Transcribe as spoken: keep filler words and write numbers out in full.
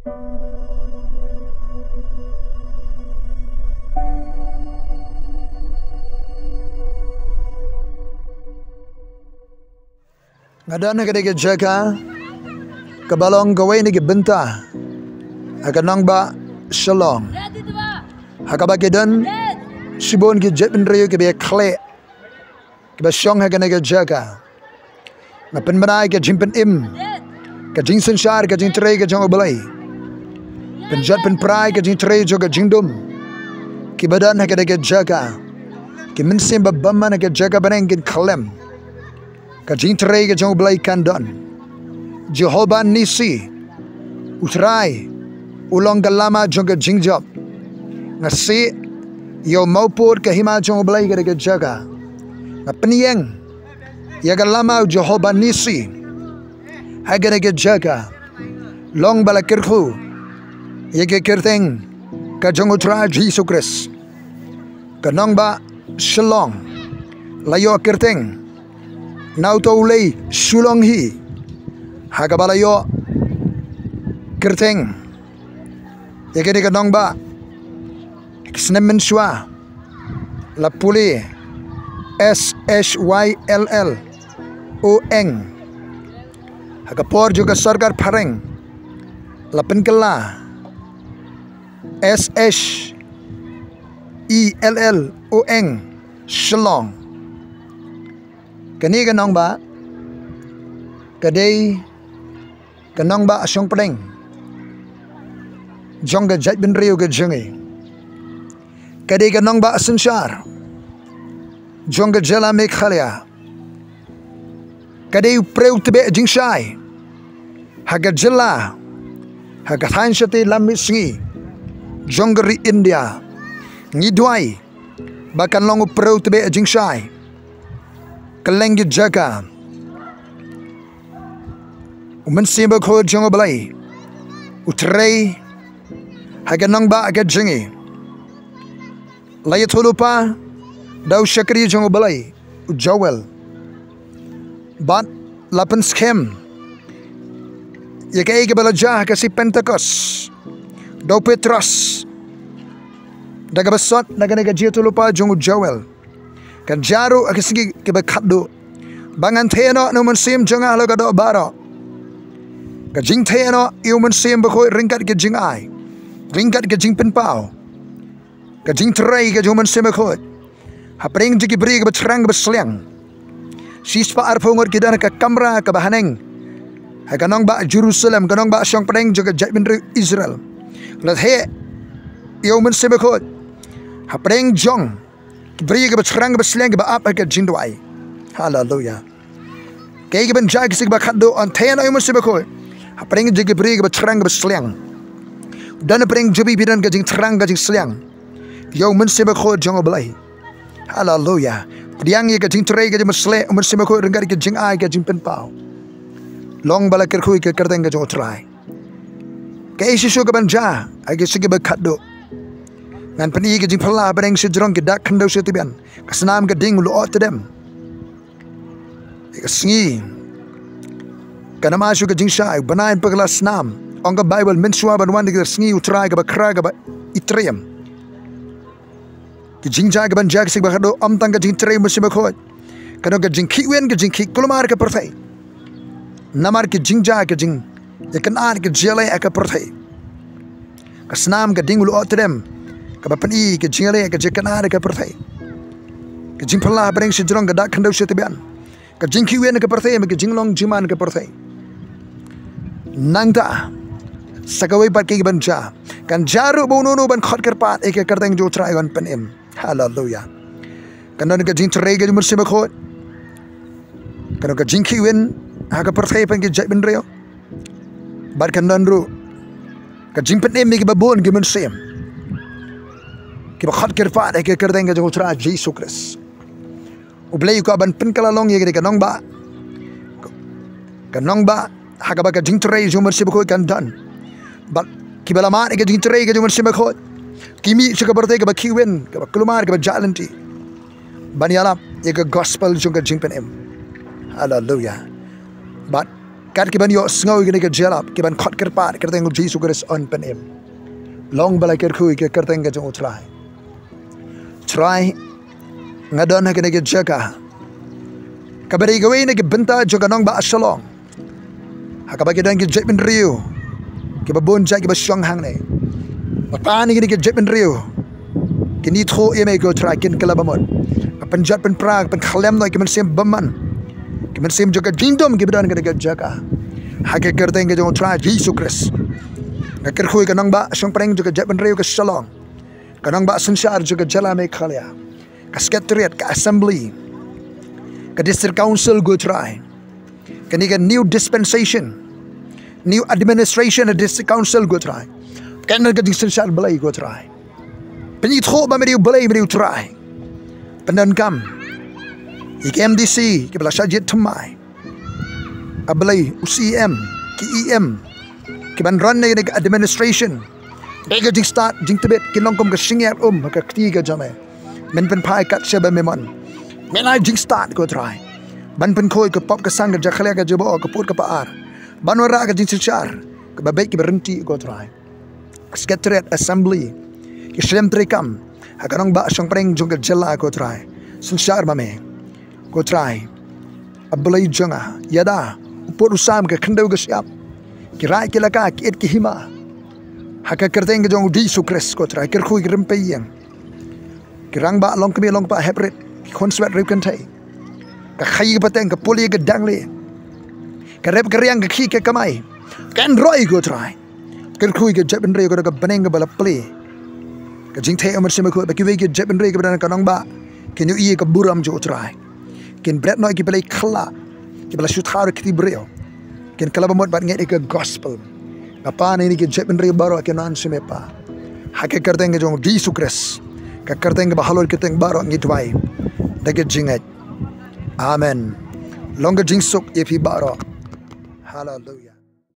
Nga don ha kane ka jaka kaba long kawei na ki bynta ha ka nongbah Shillong, ha kaba ki don shibun ki jaitbynriew kiba ïakhleh, kiba shong ha kane ka jaka. Nga pynbna ïa ka jingpynim, ka jingsynshar, ka jingtrei ka jong U Blei. Pynjot pynpra ïa ka jingtrei jong ka jingdum, kiba don ha kane ka jaka. Ki mynsiem ba bymman ha ka jaka bneng kin khlem. Ka jingtrei ka jong U Blei kan don. Jehobah Nissi, U Trai u long ka lama jong ka jingjop. Nga sih ïa u mawpud ka hima jong U Blei ha kane ka jaka. Nga pynïeng ïa ka lama u Jehobah Nissi ha kane ka jaka. Long ba la kyrkhu ïa ka kyrteng ka jong U Trai Jisu Khrist. Ka nongbah Shillong la ïoh kyrteng na uto u lei Shillong hi, ha kaba la ïoh kyrteng ïa kane ka nongbah. Ki snem mynshuwa la pule S H Y L L O N. Ha ka por jong ka sorkar phareng la pynkylla S H E L L O N, Shillong. Kane ka nongbah ka dei ka nongbah shongpdeng jong ka jaitbynriew ka jong ngi. Ka dei ka nongbah synshar jong ka jylla Meghalaya. Ka dei u briew tbeh jingshai ha ka jylla, ha ka thaiñ shatei lam mihngi jong ka ri India. Ngi duwai ba kan long u briew tbeh jingshai. Kylleng ki jaka u Mynsiem Bakhuid jong U Blei u trei ha ka nongbah ka jong ngi. La ïathuhlypa da u shakri jong U Blei u Joel, bad la pynskhem ïa kaei kaba la jia ha ka sngi Pentekost da u Petros, da kaba sot na kane ka jingïathuhlypa jong u Joel. Kan jia ruh ha ka sngi kaba khatduh, ba ngan theh noh na u Mynsiem jong nga halor ka doh baroh. Ka jingtheh noh ïa u Mynsiem Bakhuid ryngkat ka jingai, ryngkat ka jingpynpaw, ka jingtrei ka jong u Mynsiem Bakhuid hapdeng jong ki briew kiba shynrang kiba shliang. Shispah arphew ngut ki don ha ka kamra kaba haneng ha ka nongbah Jerusalem, ka nongbah shongpdeng jong ka jaitbynriew Israel. La theh ïa u Mynsiem Bakhuid hapdeng jong ki briew kiba shynrang kiba shliang kiba ap ha ka jingduwai. Haleluya. Kaei kaban jia ha ka sngi kaba khatduh? Yn theh noh ïa u Mynsiem Bakhuid hapdeng jong ki briew kiba shynrang kiba shliang. Don hapdeng jong phi, phi don ka jingshynrang ka jingshliang ïa u Mynsiem Bakhuid jong U Blei. Haleluya. Pdiang ïa ka jingtrei ka jong u Mynsiem, u Mynsiem Bakhuid ryngkat ka jingai ka jingpynpaw. Long ba la kyrkhu ïa ka kyrteng ka jong U Trai. Kaei shisha kaban jia ha ka sngi kaba khatduh? Ngan pyni ka jingphylla hapdeng shajrong ki dak khyndew shatei biang. Ka snam ka ding u lyoh tdem. Ka sngi kan ym ai shuh ka jingshai, u bnai un pynkylla snam. Ong ka Baibl, mynshuwa ban wan ka sngi U Trai kaba khraw kaba itriem. Ki jingjia kiban jia ha ka sngi kaba khatduh, ym tang ka jingtrei u Mynsiem Bakhuid, kan long ka jingkhih win, ka jingkhih kulmar ka pyrthei. Namar ki jingjia, ka jingïakynad, ka jingïaleh ha ka pyrthei. Ka snam ka ding u lyoh tdem kaba pyni ka jingïaleh, ka jingïakynad ha ka pyrthei. Ka jingphylla hapdeng shajrong ka dak khyndew shatei biang. Ka jingkhih win ha ka pyrthei, ka jinglong jingman ha ka pyrthei. Nangta sa kawei pat kaei kaban jia? Kan jia ruh ba uno uno ban khot kyrpad ïa ka kyrteng jong U Trai, yn pynim. Haleluya. Kan don ka jingtrei ka jong u Mynsiem Bakhuid. Kan don ka jingkhih win ha ka pyrthei bad ki jaitbynriew. Bad kan don ruh ka jingpynim ïa kiba bun ki mynsiem kiba khot kyrpad ïa ka kyrteng ka jong U Trai Jisu Khrist. U Blei u kwah ban pynkylla long ïa ka nongbah, ka nongbah ha kaba ka jingtrei jong u Mynsiem Bakhuid kan don. Bad kiba la mad ïa ka jingtrei ka jong u Mynsiem Bakhuid ki mih sha ka pyrthei kaba khih win, kaba kulmar, kaba jah lynti, ban ïalap ïa ka gospel jong ka jingpynim. Haleluya. Bad Kat ki ban ïohsngew ïa kane ka jingïalap, ki ban khot kyrpad kyrteng u Jisu Khrist yn pynim. Long ba la kyrkhu ïa ka kyrteng ka jong u Trai. Trai, nga don ha kane ka jaka kaba dei kawei na ki bynta jong ka nongbah Shillong, ha kaba ki don ki jaitbynriew kiba bun jait kiba shong hangne. Bad pat ïa kine ki jaitbynriew kin ïathuh ïa me ko Trai, kin kylla bamut. Ka pynjot pynpra, ka pynkhlem noh ki mynsiem bymman, ki mynsiem jong ka jingdum kiba don ha kane ka jaka. Ha ka kyrteng ka jong u Trai Jisu Khrist, nga kyrkhu ïa ka nongbah shongpdeng jong ka jaitbynriew ka Shillong, ka nongbah synshar jong ka jylla Meghalaya, ka Secretariat, ka Assembly, ka District Council ko Trai. Kane ka new dispensation, new administration ha District Council ko Trai. Kane ka jingsynshar Blei ko Trai. Pynïathuh ba me dei u Blei, me dei u Trai. Pyndonkam ïa ki M D C kiba la shah jied thymmai. A Blei, u C E M, ki E M, ki ban run ne, ne ka administration. Dei ka jingstad jingtbit kin long kum ka shyngiar um ha ka kti ka jong me. Men pynphai kat shaba me mon. Men ai jingstad ko Trai, ban pynkhuid ka pop ka sang, ka jakhlia ka jabor, ka put ka par, ban wanrah ka jingsynshar kaba beit kaba ryntih ko Trai. Secretariat, Assembly, ki shlem treikam ha ka nongbah shongpdeng jong ka jylla ko Trai. Synshar ma me ko Trai. A Blei jong nga, ïada u pud u sam, ka khyndew ka shyiap, ki raid ki laka, ki ïit ki hima, ha ka kyrteng ka jong u Jisu Khrist ko Trai. Kyrkhu ïa ki rympei ïing, ki rangbah longkmie longkpa, hep rit, ki khun swet riew kynthei, ka khaïi ka pateng, ka pule ka dangle, ka rep ka riang, ka khih ka kamai, kan roi ko Trai. Kyrkhu ïa ka jaitbynriew ka dei ka bneng kaba la plie. Ka jingtheh u Mynsiem Bakhuid ba kiwei ki jaitbynriew kiba don ha ka nongbah kin ïohi ïa ka burom jong u Trai. Kin bret noh ïa ki blei khyllah kiba la shu thaw da ki kti briew. Kin kylla bamut bad ngeit ïa ka gospel. Nga pan ïa kine ki jaitbynriew baroh ki nang sha me Pa, ha ka kyrteng ka jong u Jisu Khrist, ka kyrteng kaba halor ki kyrteng baroh ngi duwai da ka jingngeit. Amen. Long ka jingsuk ïa phi baroh. Haleluia.